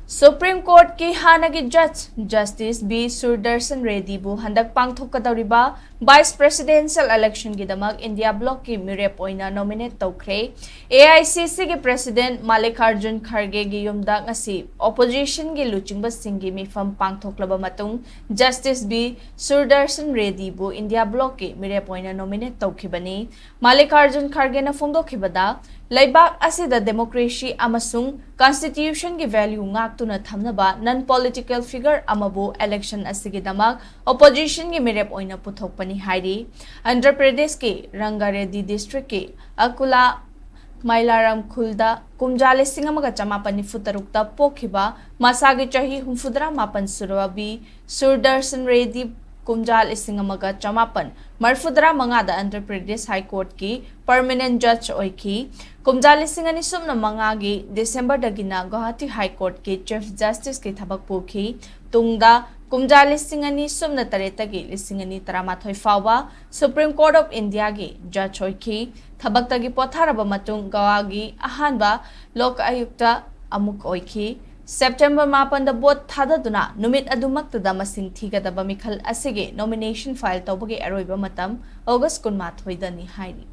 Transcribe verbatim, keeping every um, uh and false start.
Supreme Courtꯀꯤ ꯍꯥꯟꯅꯒꯤ Judge Justice B Surdarshan Reddyꯕꯨ ꯍꯟꯗꯛ ꯄꯥꯡꯊꯣꯛꯀꯗꯧꯔꯤꯕ Vice Presidential Electionꯒꯤꯗꯃꯛ India Blocꯀꯤ ꯃꯤꯔꯦꯞ ꯑꯣꯏꯅ nominate ꯇꯧꯈ꯭ꯔꯦ꯫ AICCꯒꯤ President Mallikarjun Khargeꯒꯤ ꯌꯨꯝꯗ ꯉꯁꯤ Oppositionꯒꯤ ꯂꯨꯆꯤꯡꯕꯁꯤꯡꯒꯤ ꯃꯤꯐꯝ ꯄꯥꯡꯊꯣꯛꯂꯕ ꯃꯇꯨꯡ Justice B Surdarshan Reddyꯕꯨ India Blocꯀꯤ ꯃꯤꯔꯦꯞ ꯑꯣꯏꯅ nominate ꯇꯧꯈꯤꯕꯅꯤ꯫ Mallikarjun Khargeꯅ ꯐꯣꯡꯗꯣꯛꯈꯤꯕꯗ, ꯂꯩꯕꯥꯛ ꯑꯁꯤꯗ democracy ꯑꯃꯁꯨꯡ Constitutionꯒꯤ value ꯉꯥꯛꯇꯨꯅ ꯊꯝꯅꯕ non political figure ꯑꯃꯕꯨ election ꯑꯁꯤꯒꯤꯗꯃꯛ Oppositionꯒꯤ ꯃꯤꯔꯦꯞ ꯑꯣꯏꯅ ꯄꯨꯊꯣꯛꯄꯅꯤ ꯍꯥꯏꯔꯤ꯫ ꯑꯟꯙ꯭ꯔ ꯄ꯭ꯔꯗꯦꯁꯀꯤ ꯔꯪꯒꯥꯔꯦꯗꯤ Districtꯀꯤ ꯑꯀꯨꯂꯥ ꯃꯥꯏꯂꯥꯔꯝ ꯈꯨꯜꯗ ꯀꯨꯝꯖꯥ ꯂꯤꯁꯤꯡ ꯑꯃꯒ ꯆꯃꯥꯄꯟ ꯅꯤꯐꯨ ꯇꯔꯨꯛꯇ ꯄꯣꯛꯈꯤꯕ ꯃꯁꯥꯒꯤ ꯆꯍꯤ ꯍꯨꯝꯐꯨꯇꯔꯥ ꯃꯥꯄꯟ ꯁꯨꯔꯕ B Surdarshan Reddy ꯀꯨꯝꯖꯥ ꯂꯤꯁꯤꯡ ꯑꯃꯒ ꯆꯃꯥꯄꯟ ꯃꯔꯤꯐꯨꯇꯔꯥ ꯃꯉꯥꯗ Andhra Pradesh High Courtꯀꯤ permanent judge ꯑꯣꯏꯈꯤ꯫ ꯀꯨꯝꯖꯥ ꯂꯤꯁꯤꯡ ꯑꯅꯤ ꯁꯨꯞꯅ ꯃꯉꯥꯒꯤ Decemberꯗꯒꯤꯅ Guwahati High Courtꯀꯤ Chief Justiceꯀꯤ ꯊꯕꯛ ꯄꯨꯈꯤ꯫ ꯇꯨꯡꯗ ꯀꯨꯝꯖꯥ ꯂꯤꯁꯤꯡ ꯑꯅꯤ ꯁꯨꯞꯅ ꯇꯔꯦꯠꯇꯒꯤ ꯂꯤꯁꯤꯡ ꯑꯅꯤ ꯇꯔꯥꯃꯥꯊꯣꯏ ꯐꯥꯎꯕ Supreme Court of Indiaꯒꯤ judge ꯑꯣꯏꯈꯤ꯫ ꯊꯕꯛꯇꯒꯤ ꯄꯣꯊꯥꯔꯕ ꯃꯇꯨꯡ ꯒꯋꯥꯒꯤ ꯑꯍꯥꯟꯕ ꯂꯣꯛ ꯑꯌꯨꯛꯇ ꯑꯃꯨꯛ ꯑꯣꯏꯈꯤ꯫ September ꯃꯥꯄꯟꯗ vote ꯊꯥꯗꯗꯨꯅ ꯅꯨꯃꯤꯠ ꯑꯗꯨꯃꯛꯇꯗ ꯃꯁꯤꯡ ꯊꯤꯒꯗꯕ ꯃꯤꯈꯜ ꯑꯁꯤꯒꯤ nomination file ꯇꯧꯕꯒꯤ ꯑꯔꯣꯏꯕ ꯃꯇꯝ August ꯀꯨꯟꯃꯥꯊꯣꯏꯗꯅꯤ ꯍꯥꯏꯔꯤ꯫